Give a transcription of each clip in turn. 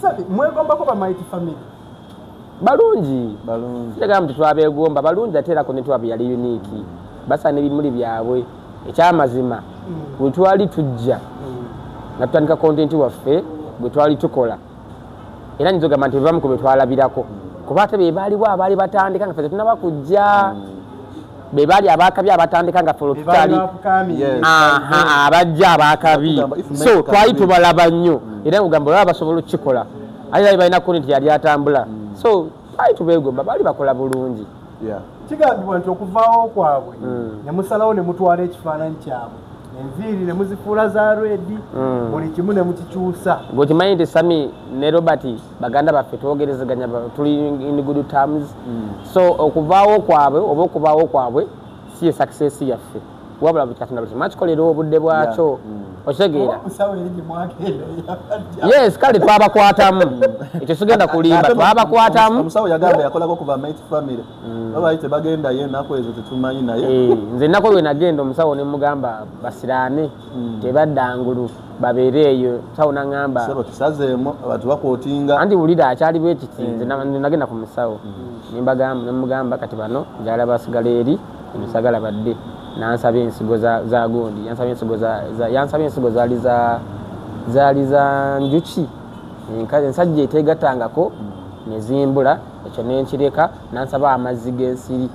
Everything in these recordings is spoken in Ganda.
Sabi mwegombako ba Mighty Family? Balungi. Balungi. Kiragamba nti twabegomba, balungi, ate era content waabwe yali unique, basaana ebimuli byabwe. Ekyamazima, bwe twali tujja nga tutandika content waffe bwe twali tukola, era nyinza ogamba nti bebamu ku bwe twalabirako, kuba ate be baaliwo abaali batandika nga ffe tetunaba kujja, be baali abakabi abatandika nga ffe olwo tutali. Aha, abajja abakabi. Tugamba, if so men can twali do it. Tubalaba nnyo, era ngugamba olaba basobola okukikola, ate bali balina content yali atambula, so twali tubeegomba, baali bakola bulungi. Kigambibwa nti okuvaawo kwabwe ne musalawo ne mutwala ekifaananyi kyabwe, enviiri ne muzifuula za red, buli kimu ne mukikyusa. Gwekimanyi nti Sami ne Robert baganda baffe, twogerezeganya, tuli in good terms. So okuvaawo kwabwe oba okubaawo kwabwe si ye success yaffe, wabula buli Katonda buli kimu akikolera obudde bwakyo. Okitegeera? Oba musawo eri gye mwagenda yabajja. Yes, kale twabakwatamu, ekyo sigenda kulimba. Ate Twabakwatamu. Omusawo yagamba yakolako kuva Mighty Family, baba tebagendayo ennaku ezo, tetumanyi naye. Eh, nze ennaku lwe nagenda omusawo ne mugamba basiraane, tebadda ngulu, babeere eyo. Musawo naŋŋamba sebo tusazeemu, abantu bakwotinga. Anti wulira, akyali bwe kiti. Nze nagenda ku musawo nemugamba kati bano njagala basigala eri eno, sagala badde. Nansaba ensigo za gundi, yansaba ensigo yansaba ensigo zaali za njuki ensajja etegattangako, nezimbula, ekyo nenkireka. Nansaba amazzi g'ensiri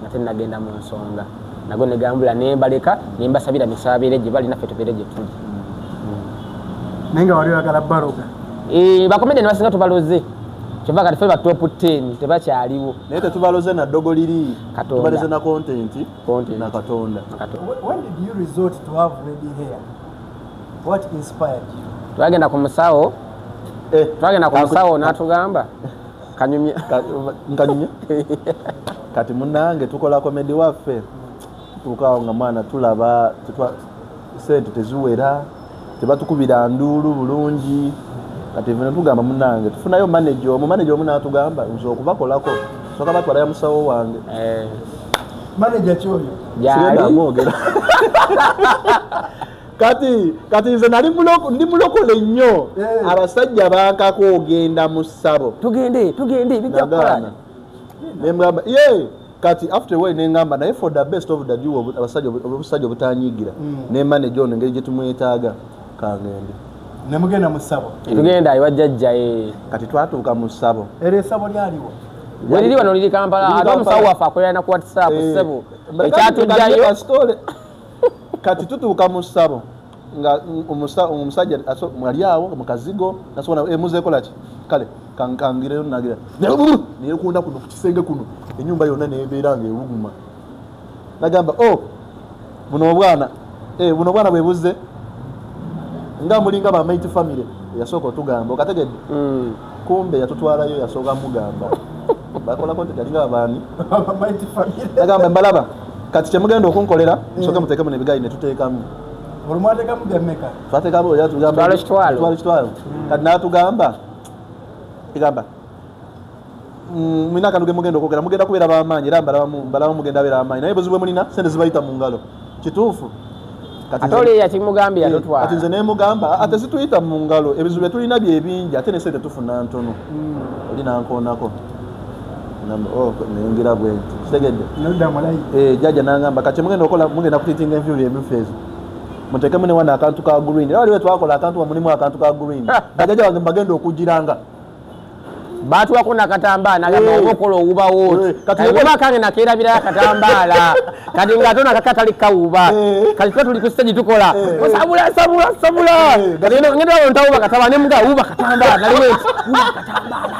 nga tenagenda mu nsonga, nago negambula, nembaleka, nembasabira misabeere gye bali, naffe tubeere gye tuli. Naye nga wali oyagala baloga. Eh, bakomede basinga tubaloze, kyova kati ffe ba top 10 tebakyaliwo. Naye tetubaloze na ddogo liri. Katonda. Tubaloze na content. Content. Na Katonda. When did you resort to have red hair? What inspired you? Twagenda ku musawo. Eh, Twagenda ku musawo n'atugamba kanyumye. Nkanyumye. Kati munange tukola comedy waffe, tutuukaawo nga mwana tulaba sente teziwera, tebatukubira nduulu bulungi. Kati ffe netugamba munange tufunayo manager omu. Manager omu n'atugamba nze okubakolako soka batwalayo musawo wange. Eh, Manager ki oyo? Sigenda gyali amwogera. Kati nze nali ndi mulokole nnyo. Abasajja bankako ogenda mu ssabo. Tugende, tugende, bijja kukola. Nagaana. Nemugamba ye kati after way nengamba naye for the best of the duo, abasajja obusajja obutanyigira ne manager ono engeri gye tumwetaaga, kangende. Ne mugenda mu ssabo. Tugenda ewa jjajja, eh. Kati twatuuka mu ssabo. Era essabo lyaliwo? Bwe liri wano, liri Kampala. Liri Ate omusawo Kampala. waffe akolera na ku WhatsApp. Eh, Ssebo, ekyatujjayo ekyatujjayo. Kati tutuuka mu ssabo nga omusajja mwali awo mu kazigo nasobola muzeekola ki, kale kangireyo nagira neyekunda kuno ku kisenge kuno, enyumba yonna nebeera nga ewuguma. Nagamba, "Oh, buno obwana, buno obwana bwe buzze nga mulinga ba Mighty Family." Yasooka otugamba, okategedde? Kumbe yatutwalayo, yasooka mugamba bakola content yalinga abaani. Mighty Family. Nagamba, "Mbalaba, kati kyemugenda okunkolera, musooke muteekemu nebigayi." Netuteekamu. Olwo mwateekamu bya mmeka? Twateekamu, yatugamba Kitwalo, kitwalo. Kitwalo, kitwalo. Kati n'atugamba egamba, "Mulina akantu ge mugenda okwogera, mugenda kubeera b'amaanyi, era mbalabamu mugenda beera b'amaanyi, naye buzibu bwe mulina, sente zibayita mu ngalo." Kituufu. Kati Ate oli yakimugambye yatutwala. Kati nze nemugamba, "Ate zituyita mu ngalo, ebizibu bye tulina bye bingi, ate ne sente tufuna ntono." Oli nankoonako. Ngamba, "Oh," neyingira bwe nti, kitegedde? Nodda mulayi. Eh, jjajja nangamba, "Kati mugenda okola, mugenda kutitinga enviiri emyufu ezo, muteekemu ne wano akantu ka green." Era waliwo twakola akantu nga mulimu akantu ka green, bajjajja bange mbagenda okugiranga. Batuwako nakatambaala, nagamba Eh. oba okola owubawo oti. Eh, kati Kati oba kange nakerabirayo akatambaala, kati nga ate nakaka tali kawuba. Eh. Kati tuba tuli ku stage tukola, Eh. sabula sabula sabula. Eh, Kati ngenda wano ntawuba katamba, ne muga wuba katambaala, naliwo nti wuba akatambaala,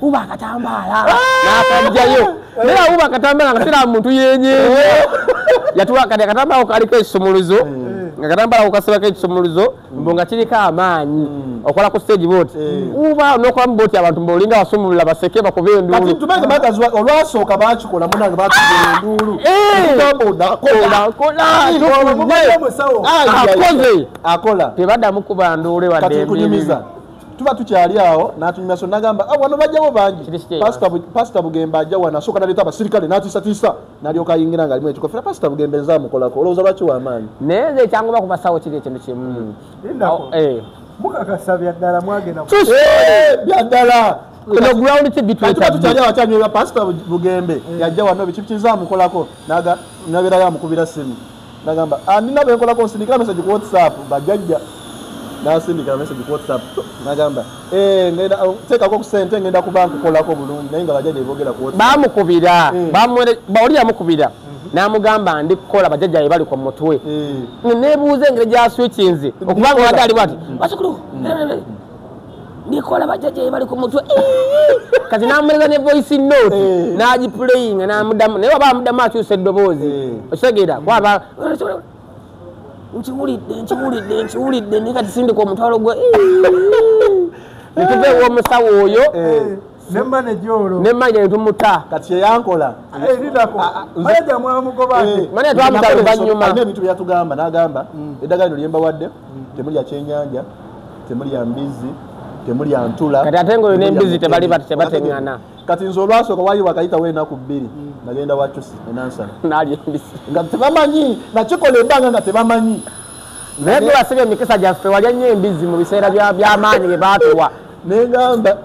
wuba akatambaala, nakajjayo naye awuba akatambaala nga sira muntu yenyenye yatuwa. Kati akatambaala ako kaliko ekisumuluzo, nga katambaala ako kasibako ekisumuluzo, mbu nga kiriko amaanyi okola ku stage boti uba nokolamu boti, abantu mbolinga basumulula baseke bakube Kati enduulu. tumenge magazi, olwasooka bakikola munange, batugera enduulu. Eh. Tugamba onakola. Kola. Mubadde omusawo. Akoze. Akola. Tebaddamu kuba nduulu wadde Kati emirimu. nkunyumiza, tuba tukyali awo n'atunyumya, so nagamba, "Ah, wano bajjawo bangi." Kiri kiki? Pasita Bugembe ajja wano, asooka naleeta abasirikale n'atiisatiisa, n'alyoka ayingira nga alimu ekikofira. Pasita Bugembe nze amukolako, olowooza lwaki w'amaanyi? Naye nze ekyangoba ku basawo kiri ekintu kimu. Lindako. Oh, eh. Mukakasa bya ddala mwagenda. Bya ddala. Kuno ground ti bitweta. Tukyali abakyanywa Pastor Bugembe yajja wano bikikiza amukolako naga nabera yamukubira simu. Nagamba nina benkolako nsindikira message ku WhatsApp bajjajja. Nasindikira message ku WhatsApp nagamba ngenda teekako ku sente ngenda ku bank kukolako bulungi naye nga bajjajja bogera ku WhatsApp. Bamukubira bamwere yamukubira namugamba ndi kukola bajjajja bali ku mutwe. Nebuuze engeri gya switchinze okubanga wadali bwati basukulu ndikola bajjajja bali ku mutwe. Kati namumereza ne voice note nagiplayinga namudamu naye waba amudamu akyusa eddoboozi okitegeera kwaba nkiwulidde naye kati sindika omutwalo gwe netuva ew'omusawo oyo ne manager olwo ne manager netumuta kati yeyankola manager mwamugoba manager twamuta oluvannyuma alina ebintu byeyatugamba n'agamba eddagala lino lyembawadde temulya kyennyanja temulya mbizzi temulya ntula kati ate ng'oyo n'embizi tebali tebateŋŋana. Kati nze olwasooka wali wakayitawo ennaku 2 nagenda wacusi enansana nalya embizzi nga tebamanyi nakikola ebbanga nga tebamanyi naye tubasibye emikisa gyaffe walya nnyo embizzi mu biseera by'amaanyi ge baatuwa nengamba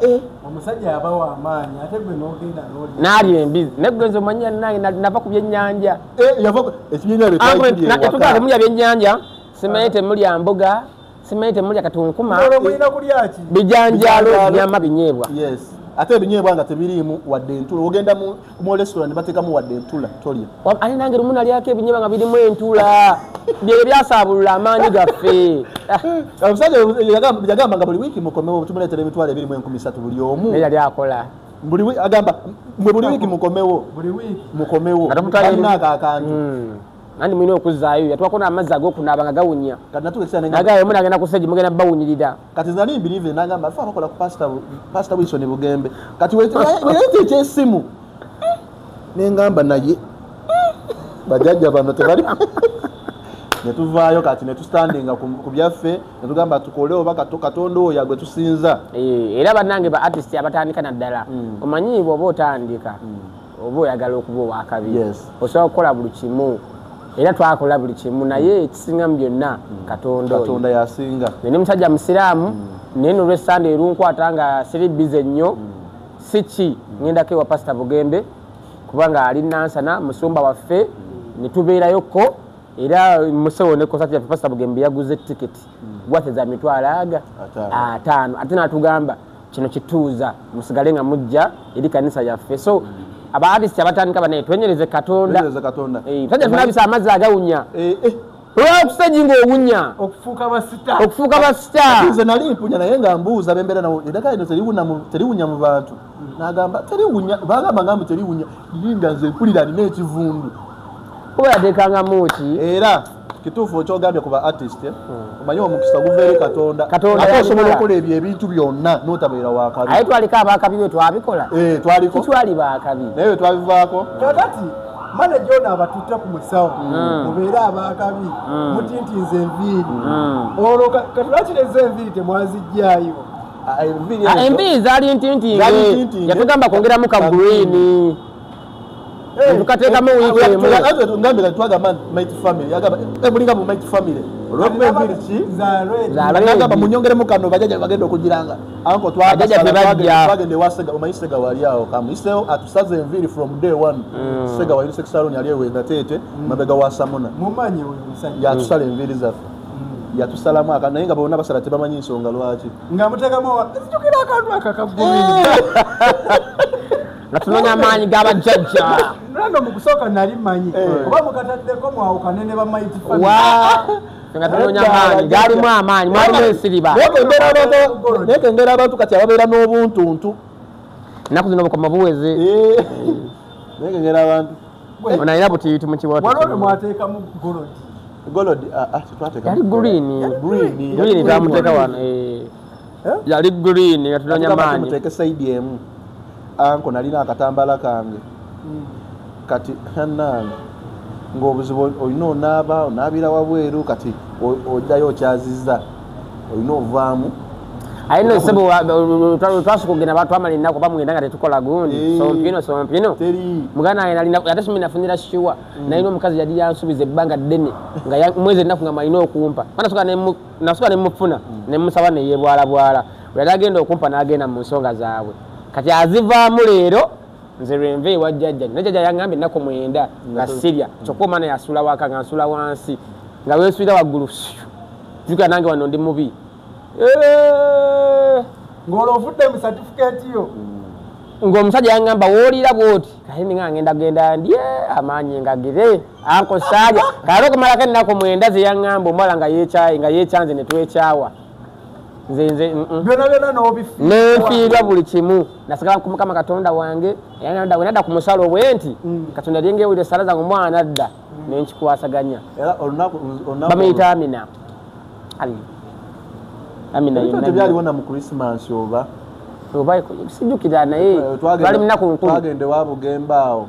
omusajja yabawa amaanyi ate gwe n'ogenda n'olya nalya embizzi naye gwe nze omanyi nange nava ku byennyanja yava temulya byennyanja simanyi temulya mboga simanyi temulya katunkuma bijanjaalo nyama binyeebwa. Yes ate ebinyeebwa nga tebiriimu wadde entula ogenda mu restaurant ne bateekamu wadde entula tolya. Ate nange lumu nalyako ebinyeebwa nga birimu entula byebyo byasaabulula amaanyi gaffe. Omusajja yagamba nga buli wiiki mukomewo tumuleetera emitwalo 2,300 buli omu naye yali akola buli agamba mwe buli wiiki mukomewo buli wiiki mukomewo alina ako akantu nandi mulina okuzzaayo yatwako n'amazzi ag'okunaaba nga gawunya kati natuuka nagayo munagenda ku stage mugenda bawunyirira kati nali mbirive nagamba fe abakola ku Pastor Wilson Bugembe kati weyeta ekyesimu nengamba naye bajjajja bano tebali netuvaayo kati netustandinga ku byaffe netugamba tukole oba Katonda oyo gwe tusinza. Era bannange ba artist abatandika naddala omanyi bw'oba otandika oba oyagala okuba owakabi osobola okukola buli kimu era twakola buli kimu naye ekisinga mu byonna Katonda oyo. Katonda yasinga. Nene musajja musiraamu naye nolw'essande erunkwata nga siri bize nnyo si ki ngendako ewa Pastor Bugembe kubanga ali Nansana musumba waffe ne tubeerayokko era musawo ne konsati yaffe Pastor Bugembe yaguze tiketi gwate za mitwalo aga 5 ate n'atugamba kino kituuza musigale nga mujja eri kanisa yaffe. So aba artist abatandika banaye twenyereze Katonda. Tajja tunabisa amazzi agawunya. Olwa ng'owunya okufuuka basita okufuuka basita. Nze nali mpunya naye nga mbuuza bembeera nawo eddagala lino teriwunya mu bantu n'agamba teriwunya bagamba nga mbu teriwunya linga nze mpulira nina ekivundu kuba yateekangamu ki era kituufu okyogambye ku ba artist omanyi omukisa guva eri Katonda ate osobola okukola ebyo ebintu byonna n'otabeera wakabi aye twaliko abakabi bwe twabikola twaliko tetwali baakabi naye bwe twabivaako kakati manager ono abatutte ku musawo mubeere abakabi mutintinze enviiri olwo katulakireza enviiri temwazigyayo enviiri zaali ntintinge yatugamba kwongeramu ka green tukateekamu wiiki emu ngambye kati twagamba Mighty Family yagamba mulinga mu Mighty Family olw'okuba enviiri ki nagamba munyongeremu kano bajjajja bagenda okugiranga anko twagenda ewa Sega omanyi Sega wali awo kamuyiseewo atusaze enviiri from day one Sega wa Unisex Salon yali ewe Nateete mabega wa Samona mumanyi oyo musajja yatusala enviiri zaffe yatusalamu aka naye nga bonna basala tebamanyi nsonga lwaki nga muteekamu nzijukira akantu akakagumira nga tunoonya amaanyi g'abajjajja nano mu kusooka nali mmanyi oba mukataddeko mwawukane ne ba Mighty Family nga tunoonya amaanyi gaalimu amaanyi mwalimu ensiriba naye kengera abantu kati ababeera n'obuntuntu ennaku zino obukoma buweze naye kengera abantu ono alina butiiti mu kiwato waliwo mwateekamu golodi golodi yali green green twamuteeka wano yali green nga tunoonya amaanyi muteeke saidi emu anko nalina akatambala kange kati hannange ng'obuzibu olina onaaba onaabira wabweru kati ojjayo okyazizza olina ovaamu Aye no sebo twasuka okugenda batwamala ennaku bamugenda nga tetukola gundi sompino sompino muganda wange nalina ate sumi nafunira sure nalina omukazi yali yansuubiza ebbanga ddene nga mwezi ennaku nga malina okumpa nasuka nemufuna nemusaba neyebwalabwala yali agenda okumpa n'agenda mu nsonga zaabwe kati azivaamu leero nze lwenva ewa jjajja ne jjajja yaŋŋambye ennaku 9 nga sirya kyokka omwana yasula waka nga nsula wansi nga weesuulira waggulu jjukira nange wano ndi mubi ng'olwo mu certificate yo ng'omusajja yaŋŋamba woolira bw'oti kati ninga ngenda genda ndye amaanyi ngagire anko saalya kale okumalako ennaku 9 ze yaŋŋamba omuwala nga yeekyaye nga yeekyanze ne twekyawa nze nze byonna byonna n'obifiirwa neefiirwa buli kimu nasigala ku Mukama Katonda wange era we nadda ku musalo bwe nti Katonda lyengewulira essala zange omwana adda nenkikwasaganya era olunaku bamuyita Amina Amina yonna tebyaliwo na mu Christmas oba sijjukira naye bali munaku nkulu twagenda ewa Bugembe awo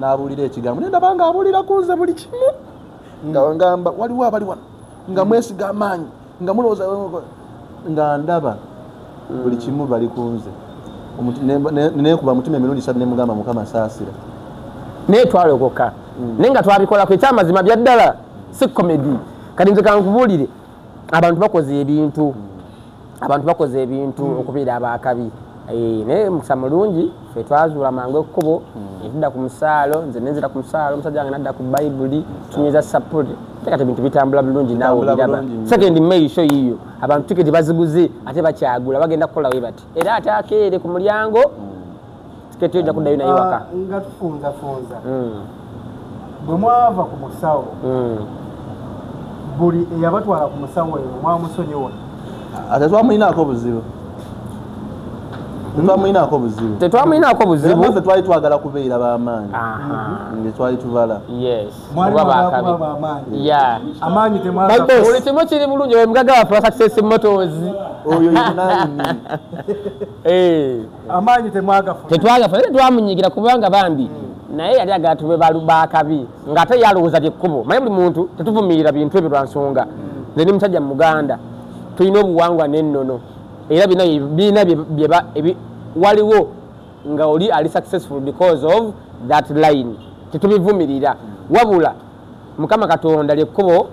n'abuulira ekigambo naye ndaba nga abuulira ku nze buli kimu nga ngamba waliwo abali wano nga mwesiga amaanyi nga mulowooza nga ndaba buli kimu bali ku nze nekuba mutima emirundi 3 ne mugamba Mukama saasira naye twalokoka naye nga twabikolako ekyamazima bya ddala si comedy kati nze kankubuulire abantu bakoze ebintu abantu bakoze ebintu okubeera abakabi naye mukisa mulungi ffe twazuula mangu ekkubo netudda ku musaalo nze nenzira ku musaalo omusajja wange nadda ku bayibuli tunyweza sapuli ate kati ebintu bitambula bulungi naawe obiraba second May show yiyo abantu tiketi baziguze ate bakyagula bagenda kukola we bati era ate akeere ku mulyango tiketi ojja kuddayo naye waka nga tufunzafunza bwe mwava ku musawo buli eyabatwala ku musawo eyo mwamusonyiwa ate twamulinaako buzibu tetwamulinaako buzibu tetwamulinaako buzibu ffe twali twagala kubeera b'amaanyi nge twali tubala amaanyi buli kimu kiri bulungi oyo mugagga waffe wa Success Motors oyo yenanyini amaanyi temwagafuna tetwagafuna era twamunyigira kubanga bambi naye yali agala tube bakabi ng'ate yalowooza lyekkubo maye buli muntu tetuvumirira bintu ebyo lwa nsonga nze ndi musajja Muganda tulina obuwangwa n'ennono era bina waliwo nga oli ali successful because of that line tetubivumirira wabula Mukama Katonda lyekkubo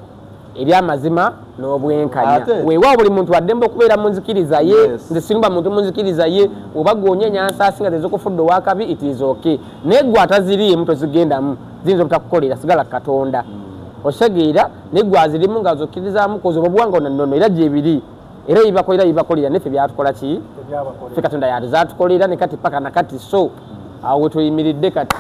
eryamazima n'obwenkanya weewaawo buli muntu addembe okubeera mu nzikiriza ye nze sinumba muntu mu nzikiriza ye oba gw'onyenya nsaasi nga zezokufudde owakabi it is okay naye gwe ataziriimu tozigendamu ziyinza obutakukolera sigala Katonda osegeera naye gwe azirimu nga zokkirizaamu kozi oba obuwangwa nnono era gyebiri era bibakolera bibakolera naffe byatukola ki ffe Katonda yatuzaatukolera ne kati paka na kati so awo we tuyimiridde kati.